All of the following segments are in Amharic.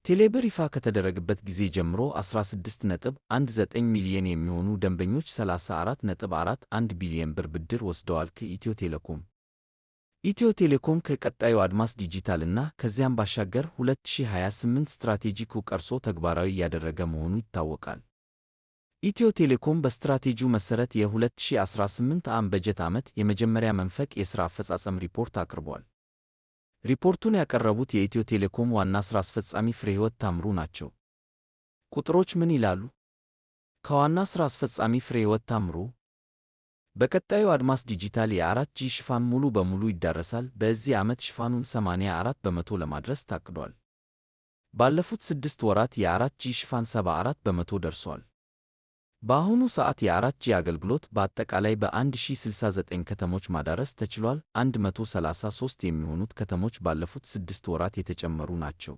ቴሌብር ይፋ ከተደረገበት ጊዜ ጀምሮ 16.19 ሚሊዮን የሚሆኑ ደንበኞች 34.41 ቢሊዮን ብር ብድር ወስደዋል። ከኢትዮ ቴሌኮም። ኢትዮ ቴሌኮም ከቀጣዩ አድማስ ዲጂታል እና ከዚያም ባሻገር 2028 ስትራቴጂኩ ቀርጾ ተግባራዊ እያደረገ መሆኑ ይታወቃል። ኢትዮ ቴሌኮም በስትራቴጂው መሠረት የ2018 ዓ.ም በጀት ዓመት የመጀመሪያ መንፈቅ የሥራ አፈጻጸም ሪፖርት አቅርቧል። ሪፖርቱን ያቀረቡት የኢትዮ ቴሌኮም ዋና ሥራ አስፈጻሚ ፍሬሕይወት ታምሩ ናቸው። ቁጥሮች ምን ይላሉ? ከዋና ሥራ አስፈጻሚ ፍሬሕይወት ታምሩ፣ በቀጣዩ አድማስ ዲጂታል የ4G ሽፋን ሙሉ በሙሉ ይዳረሳል። በዚህ ዓመት ሽፋኑን 84% ለማድረስ ታቅዷል። ባለፉት 6 ወራት የ4G ሽፋን 74% ደርሷል። በአሁኑ ሰዓት የ4G አገልግሎት በአጠቃላይ በ1069 ከተሞች ማዳረስ ተችሏል። 133 የሚሆኑት ከተሞች ባለፉት 6 ወራት የተጨመሩ ናቸው።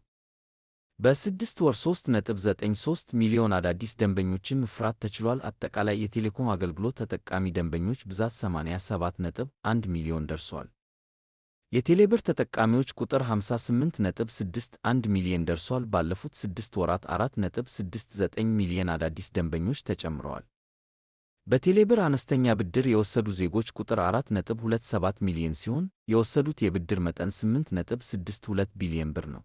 በ6 ወር 3.93 ሚሊዮን አዳዲስ ደንበኞችን ማፍራት ተችሏል። አጠቃላይ የቴሌኮም አገልግሎት ተጠቃሚ ደንበኞች ብዛት 87.1 ሚሊዮን ደርሷል። የቴሌብር ተጠቃሚዎች ቁጥር 58.61 ሚሊዮን ደርሷል። ባለፉት 6 ወራት 4.69 ሚሊዮን አዳዲስ ደንበኞች ተጨምረዋል። በቴሌብር አነስተኛ ብድር የወሰዱ ዜጎች ቁጥር 4.27 ሚሊዮን ሲሆን የወሰዱት የብድር መጠን 8.62 ቢሊዮን ብር ነው።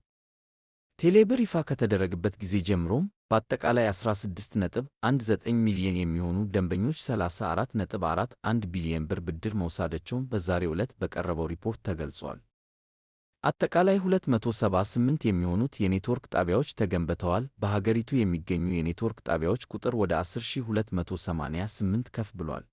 ቴሌብር ይፋ ከተደረገበት ጊዜ ጀምሮም በአጠቃላይ 16.19 ሚሊዮን የሚሆኑ ደንበኞች 34.41 ቢሊዮን ብር ብድር መውሰዳቸውን በዛሬው ዕለት በቀረበው ሪፖርት ተገልጿል። አጠቃላይ 278 የሚሆኑት የኔትወርክ ጣቢያዎች ተገንብተዋል። በሀገሪቱ የሚገኙ የኔትወርክ ጣቢያዎች ቁጥር ወደ 10,288 ከፍ ብሏል።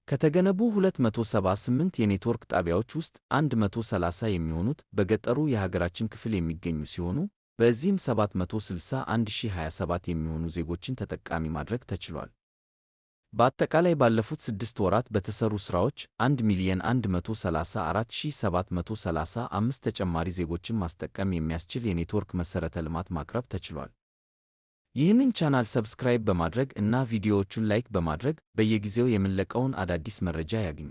ከተገነቡ 278 የኔትወርክ ጣቢያዎች ውስጥ 130 የሚሆኑት በገጠሩ የሀገራችን ክፍል የሚገኙ ሲሆኑ በዚህም 761,027 የሚሆኑ ዜጎችን ተጠቃሚ ማድረግ ተችሏል። በአጠቃላይ ባለፉት 6 ወራት በተሰሩ ሥራዎች 1 ሚሊዮን 134,735 ተጨማሪ ዜጎችን ማስጠቀም የሚያስችል የኔትወርክ መሠረተ ልማት ማቅረብ ተችሏል። ይህንን ቻናል subscribe በማድረግ እና ቪዲዮዎቹን like በማድረግ በየጊዜው የምንለቀውን አዳዲስ መረጃ ያግኙ።